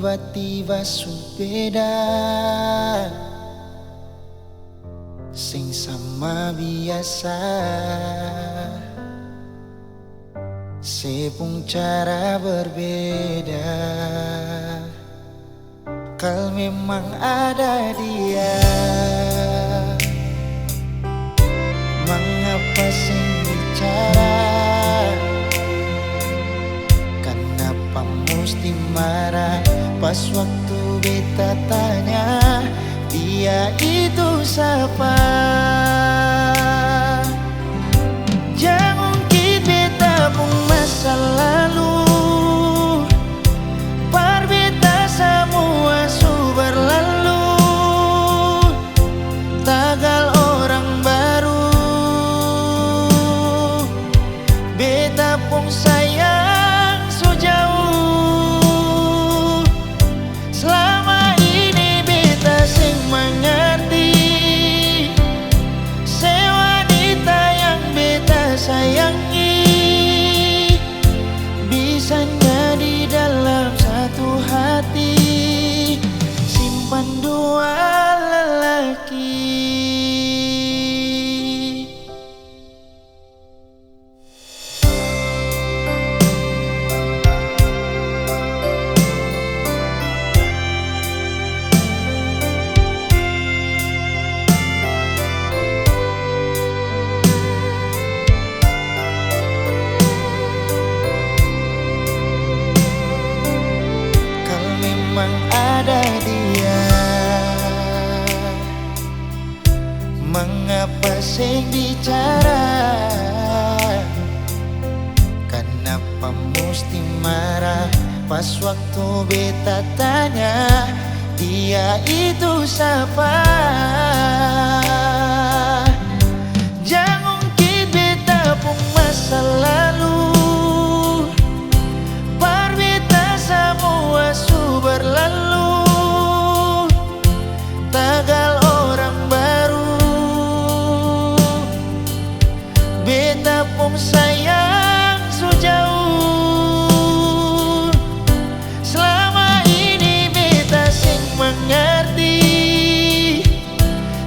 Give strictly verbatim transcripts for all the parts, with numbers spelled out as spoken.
Tiba-tiba su beda, seng sama biasa. Se pung cara berbeda. Kal memang ada dia, mangapa seng bicara? Kanapa musti marah pas waktu beta tanya dia itu sapa? Jang ungkit beta pung masa lalu, par beta samua su berlalu. Tagal orang baru, beta pung sayang su jauh. Slama ini beta seng mangarti, se wanita yang beta sayangi, bisanya di dalam satu hati simpan dua lalaki. Kal memang ada dia, mangapa seng bicara? Kanapa musti marah pas waktu beta tanya dia itu sapa? Jang ungkit beta pung masa lalu, par beta samua su berlalu. Tagal orang baru, beta pung sayang su jauh. Slama ini beta seng mangarti,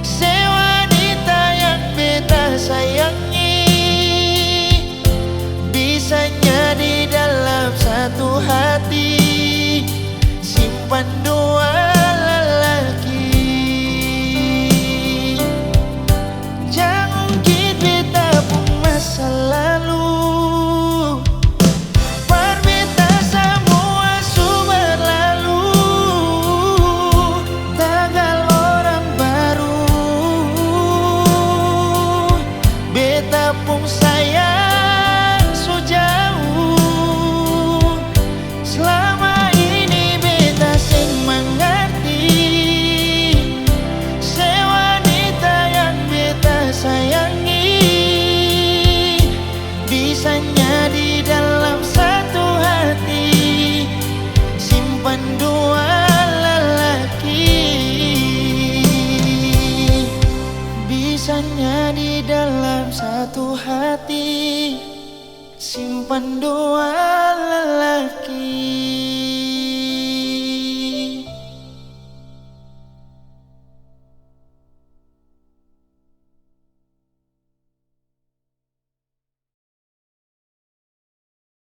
se wanita yang beta sayangi, bisanya di dalam satu hati simpan dua lalaki. Jang ungkit beta pung masa lalu, par beta samua su berlalu. Tagal orang baru, beta pung sayang su jauh. Slama ini beta seng mangarti, se wanita yang beta sayangi, bisanya di dalam satu hati simpan dua lalaki. Bisanya di dalam satu hati simpan dua lalaki.